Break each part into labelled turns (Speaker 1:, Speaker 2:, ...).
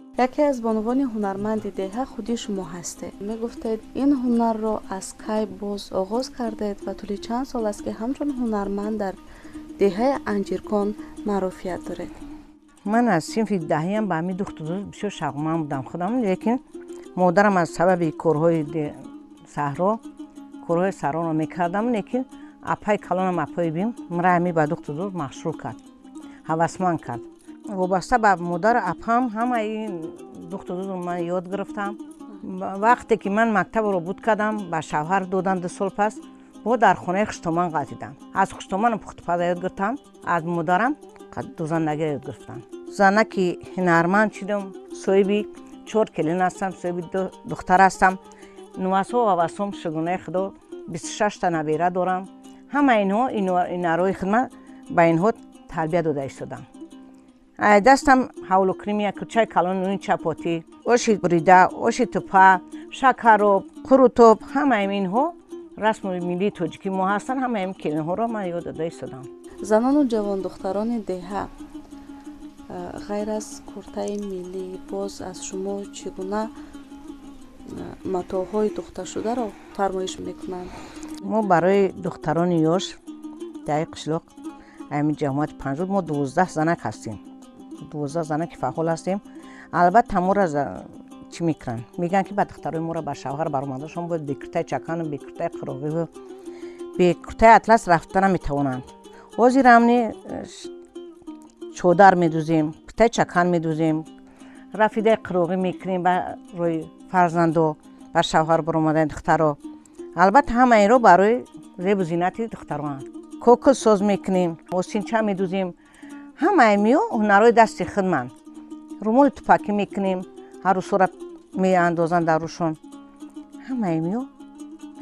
Speaker 1: Яке аз бонувони ҳунарманди деҳа худи шумо ҳастед. Мегуфтед, ин ҳунарро аз кай боз оғоз кардед ва тӯли чанд сол аст, ки ҳамчун ҳунарманд дар деҳаи Анҷиркон маъруфият доред?
Speaker 2: Ман аз синфи даҳиям ба ҳамин духту дӯз бисёр шавқманд будам худам, лекин модарам аз сабаби корҳои саҳро, корҳои саҳроро мекардам, лекин апаи калонам, апаи бим, мара ҳами ба духту дӯз машғул кард, ҳавасманд кард. Вобаста ба модар, апам, ҳамаи ин духту дӯзро ман ёд гирифтам. Вақте ки ман мактабро буд кардам, ба шавҳар додам, 2 сол пас бо дар хонаи хуштоман ғалтидам. Аз хуштоманам пухтупаза ёд гирифтам, аз модарам дузандагиро ёд гирифтам. Занаки ҳунарманд шудам, соҳиби чор келин ҳастам, соҳиби ду духтар ҳастам, нувасҳо ва васом, шукронаи Худо, 26-та набера дорам. Ҳама инҳо ҳунарҳои хидмат ба инҳо тарбия дода истодам. Дастам ҳавлукримия, кӯчаи калон, нуни чапотӣ, оши бурида, оши тупа, шакароб, қурутоб, ҳамаи инҳо расму миллии тоҷикӣ мо ҳастанд. Ҳамаи ин келинҳоро ман ёд дода истодам.
Speaker 1: Занону ҷавондухтарони деҳа ғайр аз куртаи миллӣ боз аз шумо чӣ гуна матоъҳои духташударо фармоиш мекунанд?
Speaker 2: Мо барои духтарони ёш даи қишлоқ, ҳамин ҷамоати Панҷруд, мо 12 занак ҳастем, 12 занаки фаъол ҳастем. Албатта, моро чӣ мекунанд, мегӯянд, ки ба духтарои моро ба шавҳар баромадашон бояд бе куртаи чакану бе куртаи қироғиву бе куртаи атлас рафта наметавонанд. Ҳозир ҳамни чодар медӯзем, куртаи чакан медӯзем, рафидаи қироғӣ мекунем барои фарзандо, ба шавҳар баромадани духтаро. Албатта, ҳама инро барои зебу зинати духтароанд. Кокил соз мекунем, осинча медӯзем, ҳамаи миё ҳунарҳои дасти худманд. Румоли тупакӣ мекунем, ҳарӯсора меандозанд дар рӯшон. Ҳамаи миё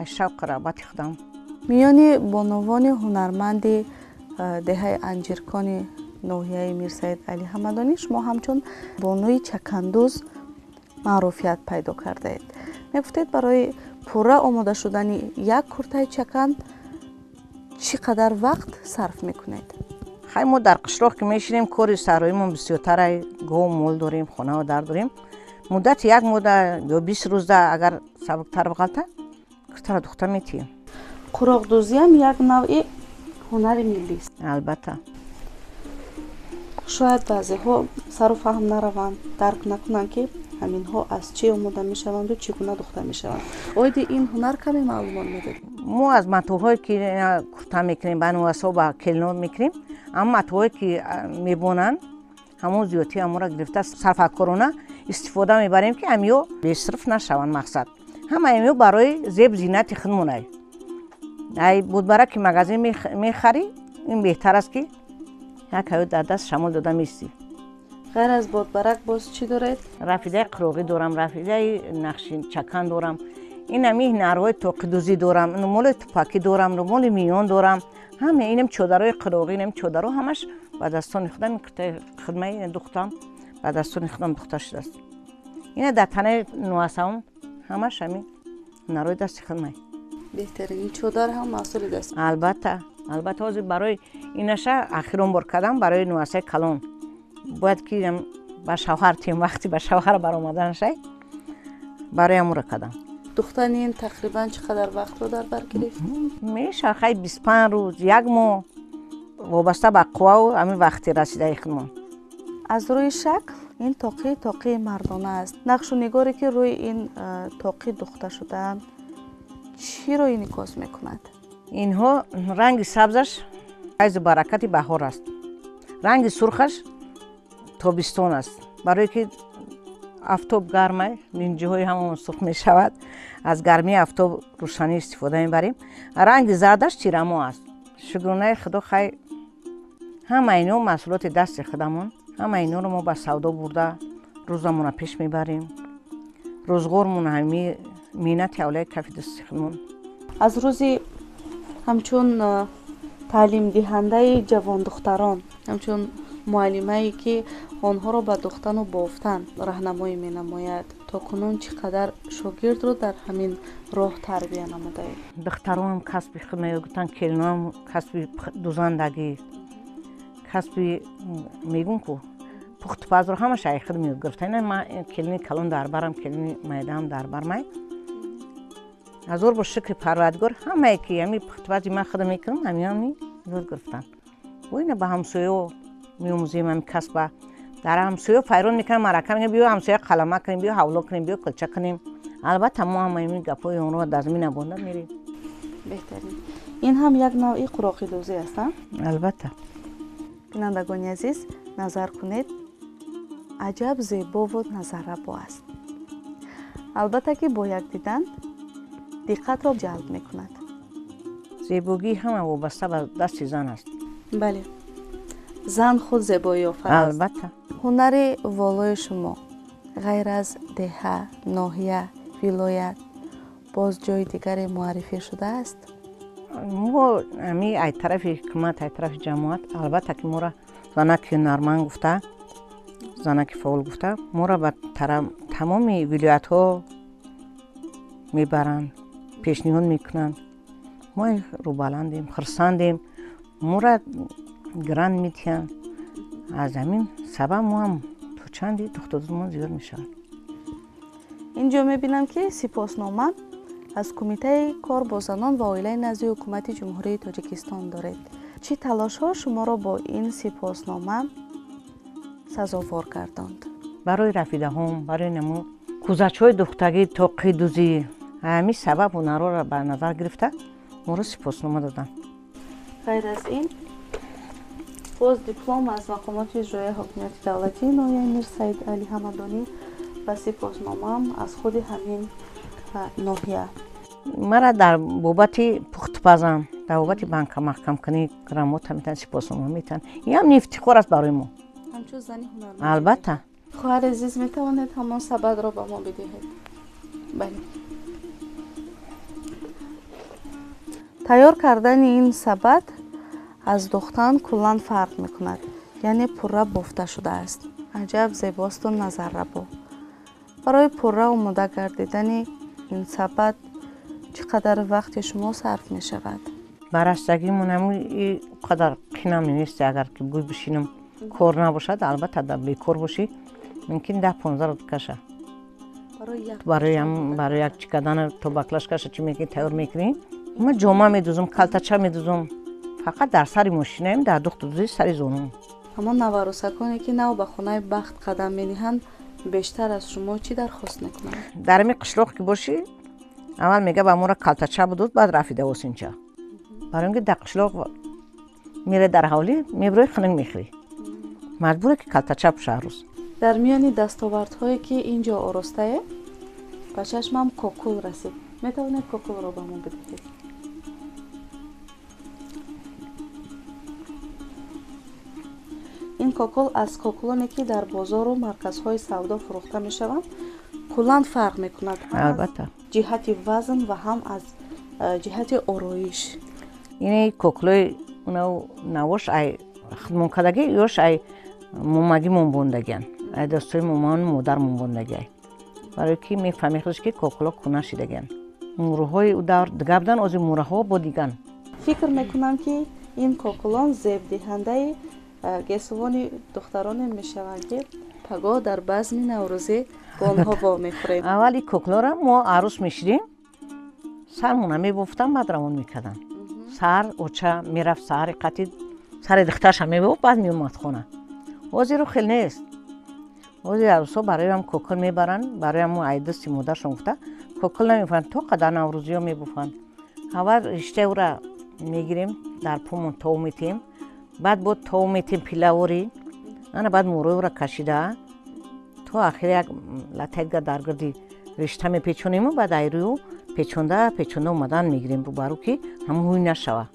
Speaker 2: аз шавқу рағбати худам.
Speaker 1: Миёни бонувони ҳунарманди деҳаи Анҷиркони ноҳияи Мирсаид Али Ҳамадонӣ шумо ҳамчун бонуи чакандӯз маъруфият пайдо кардаед. Мегуфтед, барои пурра омода шудани як куртаи чакан чӣ қадар вақт сарф мекунед?
Speaker 2: Хай, мо дар қишлоқ ки мешинем, кори саҳроимон бисёртара, гов, мол дорем, хонао дар дорем. Муддати як моҳда ё 20 рӯзда, агар сабуктар бағалта, куртаро духта метиҳем.
Speaker 1: Қуроқдӯзиам як навъи ҳунари миллист.
Speaker 2: Албатта.
Speaker 1: Шояд баъзеҳо сару фаҳм нараванд, дарк накунанд, ки ҳаминҳо аз чӣ омода мешаванду чӣ гуна духта мешаванд. Оиди ин ҳунар каме маълумот медодед?
Speaker 2: Мо аз матоъҳое ки курта мекунем, ба нувасҳо, ба келино мекунем, ҳамон матоъҳое ки мебонанд, ҳамон зиёдтии ҳамонро гирифта, сарфакорона истифода мебарем, ки ҳамиё бесирф нашаванд. Мақсад, ҳама имиё барои зеб зинати худмонай. Ай бодбара ки магазин мехарӣ, ин беҳтар аст, ки як ҳаё дар даст шамол дода меистӣ.
Speaker 1: Ғайр аз бодбарак боз чӣ доред?
Speaker 2: Рафидаи қироғӣ дорам, рафидаи нақши чакан дорам, ин ҳами ҳунарҳои тоқидӯзӣ дорам, румоли тупакӣ дорам, румоли миён дорам. Ҳама инам чодарҳои қироғӣ, инам чодарҳо, ҳамаш ба дастони худам. Куртаи хидмаи духтам ба дастони худам духта шудааст. Ина дар танаи нуасаум ҳамаш ҳами ҳунарҳои дасти хидмай.
Speaker 1: Беҳтарин. Ин чодар ҳам маҳсули даст?
Speaker 2: Албатта, албатта. Ҳозир барои инаша ахирон бор кардам, барои нуасаи калон. Бояд ки ба шавҳар тием, вақти ба шавҳар баромаданашай, барои ҳамура кардам.
Speaker 1: Духтани ин тақрибан чӣ қадар вақтро дар бар гирифт?
Speaker 2: Мешавад, хай, 25 рӯз, як моҳ, вобаста ба қуввау ҳамин вақти расидаи худмон.
Speaker 1: Аз рӯи шакл ин тоқӣ тоқии мардона аст. Нақшу нигоре, ки рӯи ин тоқӣ духта шудаанд, чиро инъикос мекунад?
Speaker 2: Инҳо ранги сабзаш файзу баракати баҳор аст, ранги сурхаш тобистон аст, барое ки афтоб гармай, линҷиҳои ҳамон сурх мешавад, аз гармии афтоб рӯшанӣ истифода мебарем. Ранги зардаш тирамо аст. Шукронаи Худо, хай, ҳама ино маҳсулоти дасти худамон. Ҳама иноро мо ба савдо бурда, рӯзамона пеш мебарем, рӯзғормон ҳами меҳнати авлаи кафи дасти худмон.
Speaker 1: Аз рӯзи ҳамчун таълимдиҳандаи ҷавондухтарон, ҳамчун муаллимае, ки онҳоро ба духтану бофтан раҳнамоӣ менамояд, то кунун чӣ қадар шогирдро дар ҳамин роҳ тарбия намудаед?
Speaker 2: Духтаронам касби худ мегуфтанд, келинонам касби дузандагӣ, касби мегӯм ку. Пухтупазро ҳамаша ай худам ёд гирифта. Ина ман келини калон дар барам, келини майдаам дар бармай. Ҳазор бор шукри Парвардигор, ҳамае ки ҳами пухтупази ман худам мекунам, ҳамиҳами ёд гирифтан. Бо ина ба ҳамсоё меомӯзем ҳами касба. Дар ҳамсоё файрон мекунам, марака мекунам, биё ҳамсоя қалама кунем, биё ҳавло кунем, биё кулча кунем. Албатта мо ҳама ин гапҳои онро дар замин набонда мерем.
Speaker 1: Беҳтарин. Ин ҳам як навъи қуроқидӯзӣ аст, а?
Speaker 2: Албатта.
Speaker 1: Бинандагони азиз, назар кунед, аҷаб зебову назаррабо аст. Албатта ки бо як дидан диққатро ҷалб мекунад.
Speaker 2: Зебогӣ ҳама вобаста ба дасти зан аст.
Speaker 1: Бале, зан худ зебоиёфар аст.
Speaker 2: Албатта.
Speaker 1: Ҳунари волои шумо ғайр аз деҳа, ноҳия, вилоят боз ҷои дигаре муаррифӣ шудааст?
Speaker 2: Мо ами ай тарафи ҳукумат, ай тарафи ҷамоат, албатта ки моро занаки ҳунарманд гуфта, занаки фаъол гуфта, моро ба тамоми вилоятҳо мебаранд, пешниҳод мекунанд. Мо рӯбаландем, хурсандем, моро грант медиҳанд. Аз ҳамин сабаб мо ҳам то чанди духтудӯзмон зиёд мешавад.
Speaker 1: Инҷо мебинам ки сипоснома аз Кумитаи кор бо занон ва оилаи назди Ҳукумати Ҷумҳурии Тоҷикистон доред. Чӣ талошҳо шуморо бо ин сипоснома сазовор гардонд?
Speaker 2: Барои рафидаҳом, барои намо кӯзачҳои духтагӣ, тоқидӯзӣ, ҳамин сабаб ҳунарҳоро ба назар гирифта моро сипоснома доданд.
Speaker 1: Ғайр аз ин боз диплом аз мақомоти иҷроияи ҳокимияти давлатии ноҳияи Мирсаид Али Ҳамадонӣ ва сипосномаам аз худи ҳамин ноҳия.
Speaker 2: Мара дар бобати пухтупазам, дар бобати банка маҳкамкунӣ грамота метаҳанд, сипоснома метаҳанд. Ин ҳам ифтихор аст барои мо.
Speaker 1: Ҳамчун зани ҳунарманд.
Speaker 2: Албатта.
Speaker 1: Хоҳари азиз, метавонед ҳамон сабадро ба мо бидиҳед? Бале. Тайёр кардани ин сабад аз духтан куллан фарқ мекунад, яъне пурра бофта шудааст. Аҷаб зебосту назаррабо. Барои пурра омода гардидани ин сабад чӣ қадар вақти шумо сарф мешавад?
Speaker 2: Барастагимон ҳамин қадар қинам нест, агар ки гӯй бишинам кор набошад, албатта бекор бошӣ, мумкин 10-15 рӯз каша. Барои як чӣ кардан то баклашкаша чӣ мекунӣ, тайёр мекунӣ. Ман ҷома медӯзам, калтача медӯзам. Фақат дар сари мошинаем, дар духтудӯзии сари зонум.
Speaker 1: Ҳамон наварӯсаконе ки нав ба хонаи бахт қадам медиҳанд, бештар аз шумо чӣ дархост мекунанд?
Speaker 2: Дар ҳамин қишлоқ ки бошӣ, аввал мега ба моро калтача будуд, баъд рафида осинча. Барои ин ки дар қишлоқ мере дар ҳавлӣ, мебирои хунук мехӯрӣ. Маҷбуре ки калтача пӯша ҳар рӯз.
Speaker 1: Дар миёни дастовардҳое ки инҷо оростае, ба чашмам кокул расид. Метавонед кокулро ба мо бидиҳед? Ин кокул аз кокулоне ки дар бозору марказҳои савдо фурӯхта мешаванд, куллан фарқ мекунад.
Speaker 2: Албатта.
Speaker 1: Ҷиҳати вазн ва ҳам аз ҷиҳати ороиш.
Speaker 2: Ин кокулои навош ай худмонкардагӣ, ёш ай момагӣ монбондагианд. Ай дастои момаону модар монбондагиай. Барои ки мефаҳми худаш ки кокуло куна шидагианд. Мӯраҳои ӯ давр дига буданд, ҳозир мӯраҳо бо диган.
Speaker 1: Фикр мекунам ки ин кокулон зебдиҳандаи гесувони духтароне мешаванд ки пагоҳ дар базми наврӯзӣ бо онҳо вомехӯрем.
Speaker 2: Аввал ин кокулоро мо арӯс мешидем, сармона мебофтам, баъд равон мекардам. Саҳар оча мерафт, саҳари қатъи сари духтарша мебофт, баъд меомад хона. Ҳозиру хел нест. Ҳозир арӯсҳо барои ҳам кокул мебаранд, барои ҳам ай дасти модаршон гуфта кокул намебофанд, то қадар наврӯзиҳо мебофанд. Аввал риштаи ӯра мегирем, дар помон тов метиҳем, баъд бо тов метиҳем пилаворӣ, ана баъд мӯрои ӯра кашида то ахир як латайга дар гирди ришта мепечонему, баъд айрӯю печонда печонда омадан мегирем рӯбарӯ ки ҳамон ҳуй нашава.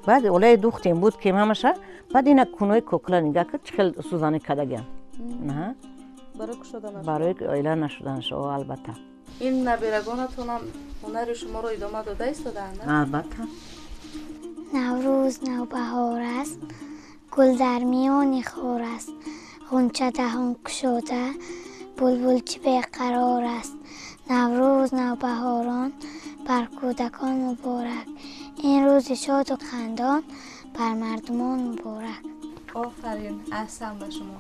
Speaker 2: Баъд олаи духтем буд ки ҳамаша, баъд ина кунои кокула нигаҳ кард, чӣ хел сӯзанӣ кардагиам. Барои оила нашуданаш, албатта.
Speaker 1: Ин набирагонатонам ҳунари шуморо идома дода истодаанд?
Speaker 2: Албатта.
Speaker 3: Наврӯз навбаҳор аст, гул дар миёни хор аст, ғунча даҳон кушода, булбул чӣ беқарор аст. Наврӯз навбаҳорон бар кӯдакон муборак, ин рӯзи шоду хандон бар мардумон муборак.
Speaker 1: Офарин, аҳсан ба шумо.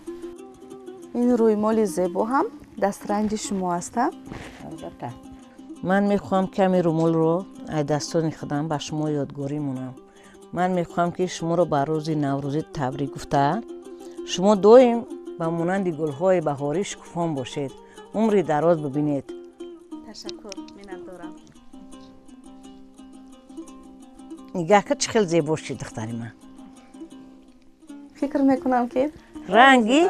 Speaker 1: Ин рӯймоли зебо ҳам дастранҷи шумо аст?
Speaker 2: Албатта, ман мехоҳам ки ҳамин рӯмолро аз дастони худам ба шумо ёдгорӣ монам. Ман мехоҳам, ки шуморо ба рӯзи наврӯзӣ табрик гуфта, шумо доим ба монанди гулҳои баҳорӣ шукуфон бошед, умри дароз бибинед.
Speaker 1: Ташаккур, миннатдорам.
Speaker 2: Нигаҳ кар, чӣ хел зебо шид, духтари ман.
Speaker 1: Фикр мекунам, ки
Speaker 2: ранги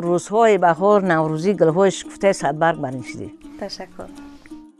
Speaker 2: рӯзҳои баҳор, наврӯзӣ, гулҳои шукуфтаи садбарг бар ин шидӣ.
Speaker 1: Ташаккур.